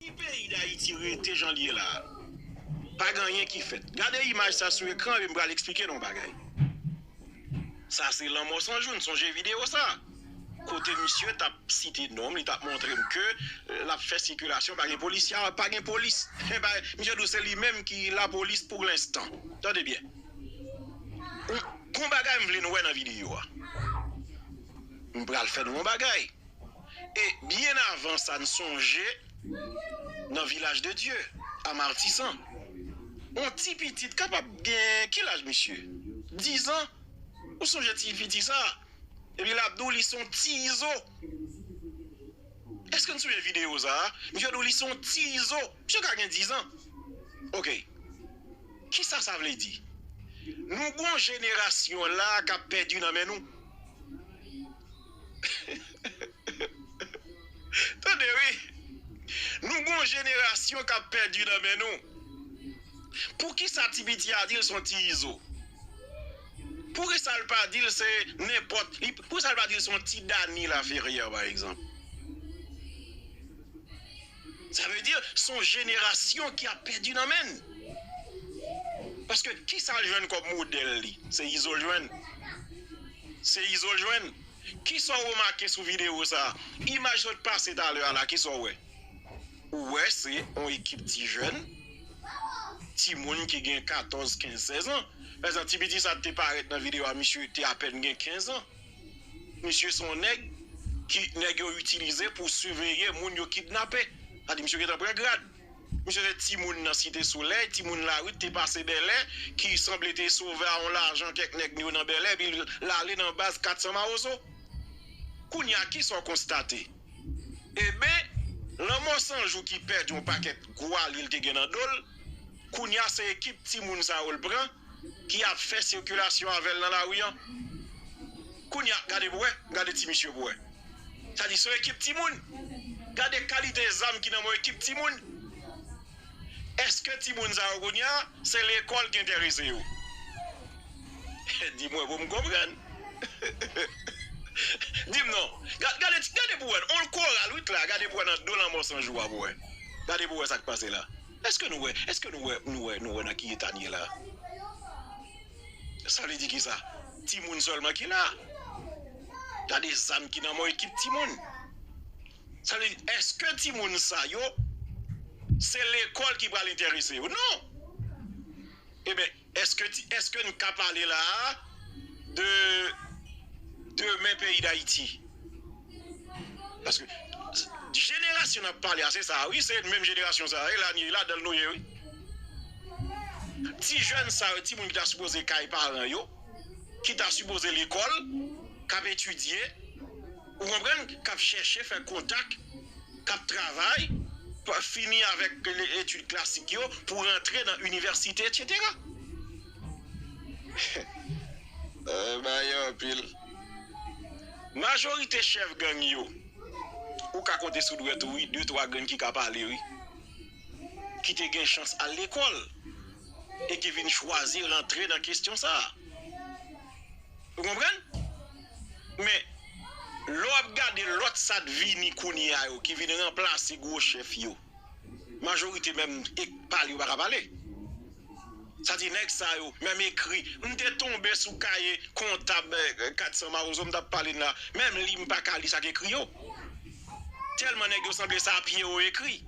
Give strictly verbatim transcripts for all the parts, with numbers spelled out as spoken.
Si peyi Dayiti rete jan l ye la, pa gen anyen ki fèt. Gade imaj sa sou ekran epi m pral eksplike nou yon bagay. Sa se Lanmò San Jou, n sonje videyo sa. Kote misye t ap site non m, li t ap montre m ke l ap fè sikilasyon, pa gen polisye, pa gen polis. Misye di w se li menm ki lapolis pou lenstan. Tande byen. Gon bagay m vle n wè nan videyo a. M pral fè nou yon bagay. E byen avan sa, n sonje nan Vilaj de Dye, a Matisan, yon ti pitit kapab gen, ki laj misye? Diz an. Ou sonje ti piti sa? Epi l ap di w li se yon ti izo. Èske n sonje videyo sa a? Misye di w li se yon ti izo. Misye ka gen diz an. Oke. Kisa sa vle di? Nou gon jenerasyon la k ap pèdi nan men nou. Tande wi. Nou gon jenerasyon k ap pèdi nan men nou. Poukisa ti piti a di l se yon ti izo? Poukisa l pa di l se nenpòt, li, poukisa l pa di l se yon ti Dany Laferrière, pa egzanp? Sa vle di, se yon jenerasyon ki ap pèdi nan men n. Paske kisa l jwenn kòm modèl li? Se izo l jwenn. Se izo l jwenn. Kisa w remake sou videyo sa a? Imaj sot pase talè a la, kisa w wè? Ou wè se yon ekip ti jèn, timoun ki gen katòz, kenz, sèz an. Pa egzanp, ti piti sa te parèt nan videyo a, misye te apèn gen kenz an. Misye se yon nèg ki nèg yo itilize pou siveye moun yo kidnape. Sa di misye gentan pran grad. Misye se timoun nan Site Solèy, timoun lari te pase Bèlè, ki sanble te sove a yon lajan kèk nèg yo nan Bèlè, epi l ale nan baz Kat San Mawozo. Kounye a, kisa w konstate? Eben, Lanmò San Jou ki pèdi yon pakèt gwa li l te gen nan do l, kounye a se ekip timoun sa yo l pran ki ap fè sikilasyon avè l nan lari an. Kounye a, gade pou wè, gade ti misye pou wè. Sa di se yon ekip timoun. Gade kalite zam ki nan men yon ekip timoun. Èske timoun sa yo kounye a, se lekòl ki enterese yo? Di mwen pou m konprann. Di m non. Ga- Gade, gade pou wè. On koral wi la, gade pou wè nan do Lanmò San Jou a pou wè. Gade pou wè sa k pase la. Èske nou wè, èske nou wè, nou wè, nou wè nan ki eta n ye la? Sa vle di kisa? Timoun sèlman ki la. Gade zam ki nan men ekip timoun. Sa vle di, èske timoun sa yo, se lekòl ki pral enterese yo? Non! Eben, èske ti, èske n ka pale la a de demen peyi Dayiti? Paske jenerasyon n ap pale a, se sa a, wi, se menm jenerasyon sa a, e la, ni ladan l nou ye, wi. Ti jèn sa yo, timoun ki ta sipoze kay paran yo, ki ta sipoze lekòl, k ap etidye, ou konprann, k ap chèche fè kontak, k ap travay, pa- fini avèk le- etid klasik yo pou rantre nan inivèsite, etsetera. Eh, bagay anpil. Majorite chèf gang yo, ou ka konte sou dwèt ou, wi, de twa grenn ki ka pale, wi, ki te gen chans al lekòl e ki vin chwazi rantre nan kesyon sa a. Ou konprann? Men, lè w ap gade lòt sa t vini kounye a yo, ki vin ranplase gwo chèf yo, majorite menm e pale yo pa ka pale. Sa di nèg sa yo, menm ekri, m te tonbe sou kaye kontab, eh, Kat San Mawozo, m t ap pale n la, menm li m pa ka li sa k ekri yo. Tèlman nèg yo sanble se a pye yo ekri.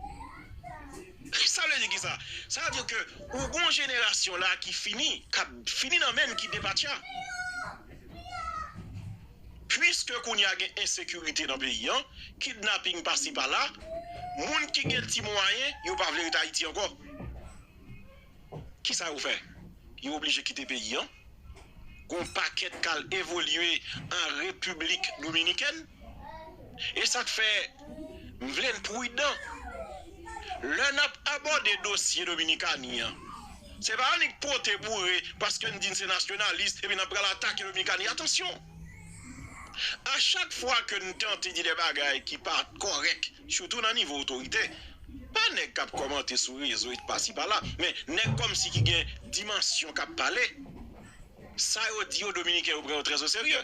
Sa vle di kisa? Sa vle di ke ou gon jenerasyon la ki fini, k ap fini nan men n, ki depatya. Piske kounye a gen ensekirite nan peyi an, kidnaping pasi pala, moun ki gen ti mwayen, yo pa vle ret Ayiti ankò. Kisa yo fè? Yo oblije kite peyi an. Gon pakèt k al evolye an Repiblik Dominikèn. E sa k fè m vle n pridan lè n ap abòde dosye Dominikani an. Se pa annik pote boure paske n di n se nasyonalis epi n ap pral atake Dominikani. Atansyon! A chak fwa ke n tante di de bagay ki pa kòrèk, sitou nan nivo otorite, pa nèg k ap kòmante sou rezo pasi pala, men nèg kòmsi ki gen dimansyon k ap pale. Sa yo di yo, Dominiken yo pran yo trè o serye.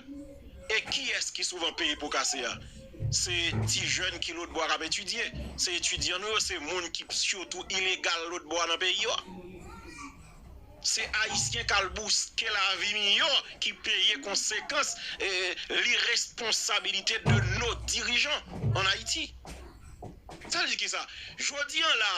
E kiyès ki souvan peye po kase a? Se ti jèn ki lòt bò a k ap etidye. Se etidyan nou yo, se moun ki sitou ilegal lòt bò a nan peyi yo a. Se Ayisyen k al bouske lavi miyò ki peye konsekans eh, liresponsabilite de nos dirigeants en Haïti. Sa vle di ki sa? Jodi an la,